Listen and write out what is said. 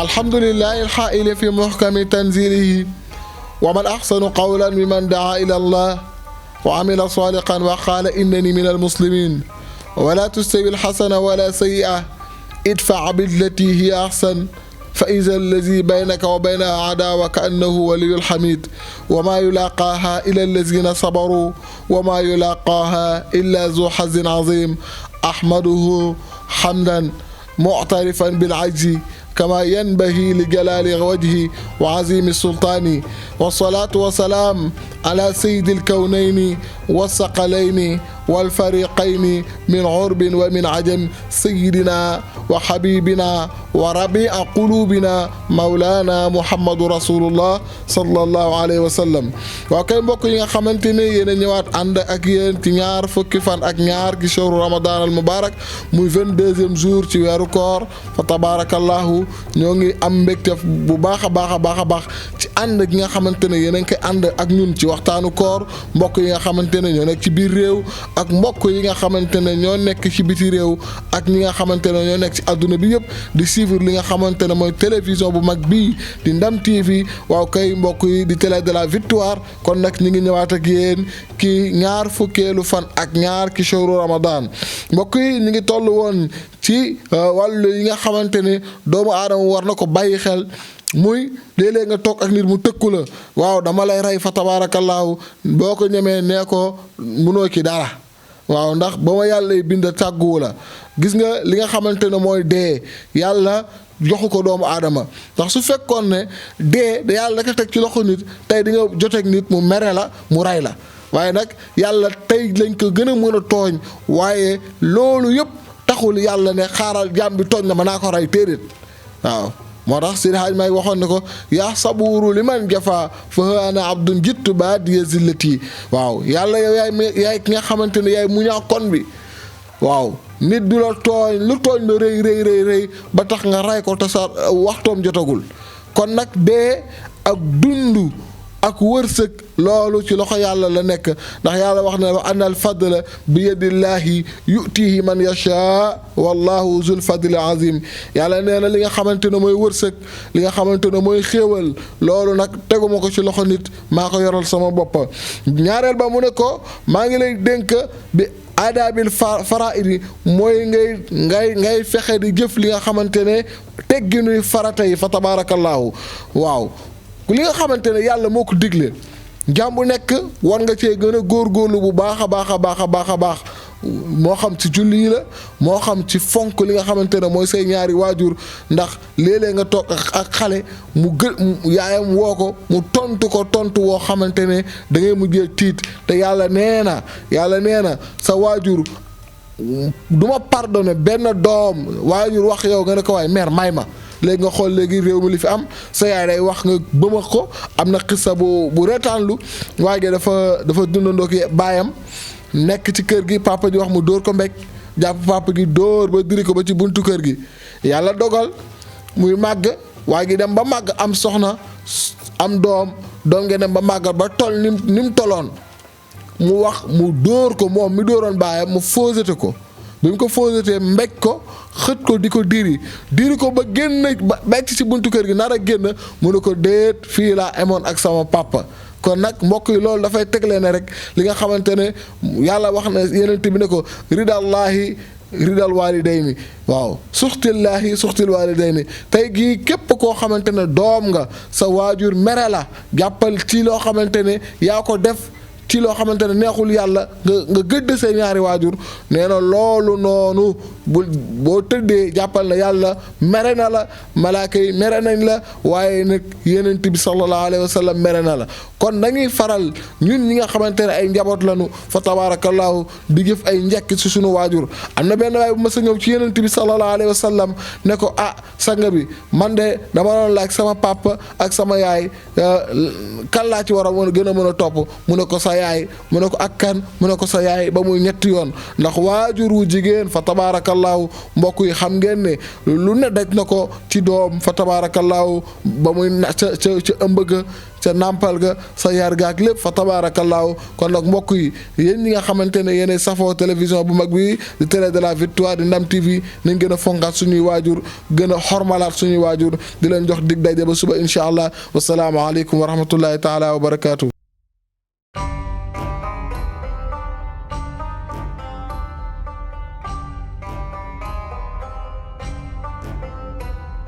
الحمد لله الحائل في محكم تنزيله ومن أحسن قولا ممن دعا إلى الله وعمل صالحا وقال إنني من المسلمين ولا تستوي الحسنة ولا سيئة ادفع بالتي هي أحسن فإذا الذي بينك وبينها عداوة كأنه ولي الحميد وما يلاقاها إلا الذين صبروا وما يلاقاها إلا ذو حظ عظيم أحمده حمدا معترفا بالعجز كما ينبغي لجلال وجهه وعظيم السلطان والصلاة والسلام على سيد الكونين والثقلين والفريقين من عرب ومن عجم سيدنا وحبيبنا وربيع قلوبنا مولانا محمد رسول الله صلى الله عليه وسلم وكاي mbokk yi nga xamantene yene ñëwaat ànd ak yeen ci ñaar fukki fan ak ñaar ci shahru ramadan al mubarak muy 22e jour ci wéru koor fa tabarakallahu ñoo ngi am mbekté bu baaxa baaxa ci ànd gi nga xamantene yene ngi ànd ak ñun ci waxtaanu koor mbokk yi nga xamantene ñoo nekk ci biir réew ak mbokk yi nga xamantene ñoo nekk ci biti réew ak ñi nga xamantene ñoo nekk ci aduna bi yépp di suivre li nga xamantene moy télévision bu mag bi di Ndam TV waaw kay mbokk yi di télé de la victoire kon nak ñi ngi ñëwaat ak yeen ki ñaar fukkeelu fan ak ñaar ki shahru ramadan mbokk yi ñi ngi tollu woon ci wàllu yi nga xamantene doomu aadama war na ko bàyyi xel muy léeg-léeg nga toog ak nit mu tëkku la waaw dama lay rey fa tabaarakallaahu boo ko ñemee nee ko munoo ci dara waaw ndax ba ma yàlla bind tàgguwu la gis nga li nga xamante ne mooy dee yàlla joxu ko doomu aadama ndax su fekkoon ne dee da yàlla da ko teg ci loxo nit tey di nga joteeg nit mu mere la mu rey la waaye nag yàlla tey lañ ko gën a mën a tooñ waaye loolu yëpp taxul yàlla ne xaaral jaam bi tooñ na ma naa ko rey téeréet waaw moo tax Seydi Hadj May waxoon ne ko yaa sabuuru li man jafa fa ana abdun jittu ba diya zillati waaw yàlla yow yaay ki nga xamante ne yaay muñaa kon bi waaw nit du la tooñ lu tooñ la rëy ba tax nga rey ko te sa waxtoom jotagul kon nag dee ak dundu ak wërsëg loolu ci loxo yàlla la nekk ndax yàlla wax na wa anna al fadla bi yadillahi yutihi man yasha wallahu zul fadli azim yàlla nee na li nga xamante ne mooy wërsëg li nga xamante ne mooy xéewal loolu nag teguma ko ci loxo nit maa ko yoral sama bopp ñaareel ba mu ne ko maa ngi lay dénk bi aadaabil faraidi mooy ngay fexe di jëf li nga xamante ne tegginuy farata yi fa tabaarakallaahu waaw li nga xamante ne yàlla moo ko digle jaam bu nekk war nga cee gën a góorgóorlu bu baax a baax moo xam ci julli yi la moo xam ci fonk li nga xamante ne mooy say ñaari waajur ndax léeg-léeg nga toog ak xale mu yaayam woo ko mu tontu woo xamante ne da ngay mujjee tiit te yàlla nee na sa waajur du ma pardonné benn doom waajur wax yow nga ne ko waaye mère may ma léegi nga xool léegi réew mi li fi am sa yaay day wax nga bëma ko am na xissa bu reetaanlu waaye dafa dundandoo ki baayam nekk ci kër gi papa ji wax mu dóor ko mbéj jàpp papa gi dóor ba diri ko ba ci buntu kër gi yàlla dogal muy màgg waaye gi dem ba màgg am soxna am doom nga dem ba màggal ba toll ni mu toloon mu wax mu dóor ko moom mi dóoroon baayam mu fausseté ko bi mu ko fausseté mbéj ko xët ko di ko diri ko ba génn ba becc ci buntu kër gi nar a génn mu ne ko déet fii laa amoon ak sama papa kon nag mbokk yi loolu dafay tegle ne rek li nga xamante ne yàlla wax na yeneen bi ne ko ridallaahi ridal walidayni waaw suxtillaahi suxtil walidayni tey gii képp koo xamante ne doom nga sa waajur mere la jàppal ci loo xamante ne yaa ko def ci loo xamante ne neexul yàlla nga gëdd seen ñaari waajur nee na loolu noonu boo tëddee jàppal na yàlla mere na la malaaka yi mere nañ la waaye nag yenent bi sallallahu alayhi wa sallam mere na la kon dañuy faral ñun ñi nga xamante ne ay njaboot lañu fa tabarakallahu di jëf ay njekk ci sunu waajur am na benn waay bu ma sa ñëw ci yenent bi sallallahu alayhi wa sallam ne ko sanga bi man de dama doon laaj sama papa ak sama yaay kan laa ci war a gën a mën a topp mu ne ko sa yaay mu ne ko ak kan mu ne ko sa yaay ba muy ñetti yoon ndax waajur wu jigéen fa tabaarakallaahu mbokk yi xam ngeen ne lu ne daj na ko ci doom fa tabaarakallaahu ba muy ca ëmb ga ca nàmpal ga sa yar gaak lépp fa tabaarakallaahu kon nag mbokk yi yéen ñi nga xamante ne yéenay safoo télévision bu mag bi di télé de la victoire di Ndam TV nañ gën a fonkaat suñuy waajur gën a xormalaat suñuy waajur di leen jox dig daje ba suba incha allah wasalaamu aleykum wa rahmatullahi taala wa barakaatu.